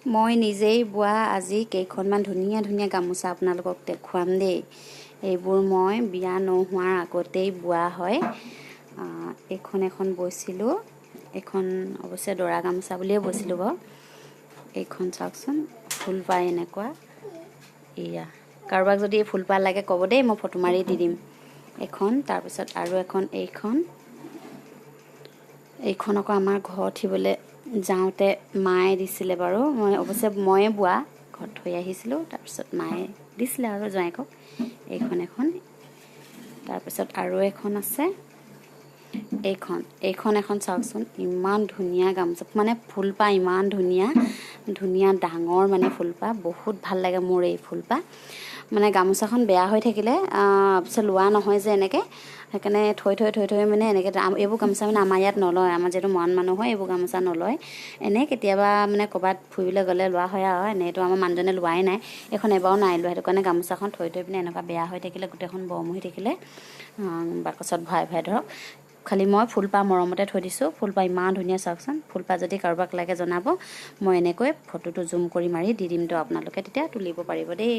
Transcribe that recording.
মই নিজেই বোৱা আজি কেইখনমান ধুনীয়া ধুনীয়া গামোচা আপোনালোকক দেখুৱাম দেই। এইবোৰ মই বিয়া নোহোৱাৰ আগতেই বোৱা হয়। এইখন এখন বৈছিলোঁ। এইখন অৱশ্যে দৰা গামোচা বুলিয়ে বৈছিলোঁ বাৰু। এইখন চাওকচোন, ফুলপাহ এনেকুৱা। এয়া কাৰোবাক যদি এই ফুলপাহ লাগে ক'ব দেই, মই ফটো মাৰি দি দিম। এখন, তাৰপিছত আৰু এখন এইখন। এইখন আকৌ আমাৰ ঘৰত উঠিবলৈ যাওঁতে মায়ে দিছিলে বাৰু। মই অৱশ্যে ময়ে বোৱা, ঘৰত থৈ আহিছিলোঁ, তাৰপিছত মায়ে দিছিলে আৰু জোঁৱাইকক। এইখন এখন, তাৰপিছত আৰু এখন আছে এইখন। এইখন এখন চাওকচোন, ইমান ধুনীয়া গামোচা, মানে ফুলপাহ ইমান ধুনীয়া ধুনীয়া ডাঙৰ, মানে ফুলপাহ বহুত ভাল লাগে মোৰ এই ফুলপাহ। মানে গামোচাখন বেয়া হৈ থাকিলে পিছত লোৱা নহয় যে এনেকৈ, সেইকাৰণে থৈ থৈ থৈ থৈ মানে এনেকৈ এইবোৰ গামোচা মানে আমাৰ ইয়াত নলয়। আমাৰ যিহেতু মৰাণ মানুহ হয়, এইবোৰ গামোচা নলয়। এনেই কেতিয়াবা মানে ক'ৰবাত ফুৰিবলৈ গ'লে লোৱা হয় আৰু এনেইতো আমাৰ মানুহজনে লোৱাই নাই। এইখন এবাৰো নাই লোৱা। সেইটো কাৰণে গামোচাখন থৈ থৈ পিনে এনেকুৱা বেয়া হৈ থাকিলে, গোটেইখন বৰমুহি থাকিলে, বাকচত ভৰাই ভৰাই ধৰক, খালি মই ফুলপাহ মৰমতে থৈ দিছোঁ। ফুলপাহ ইমান ধুনীয়া চাওকচোন। ফুলপাহ যদি কাৰোবাক লাগে জনাব, মই এনেকৈ ফটোটো জুম কৰি মাৰি দি দিম তো, আপোনালোকে তেতিয়া তুলিব পাৰিব দেই।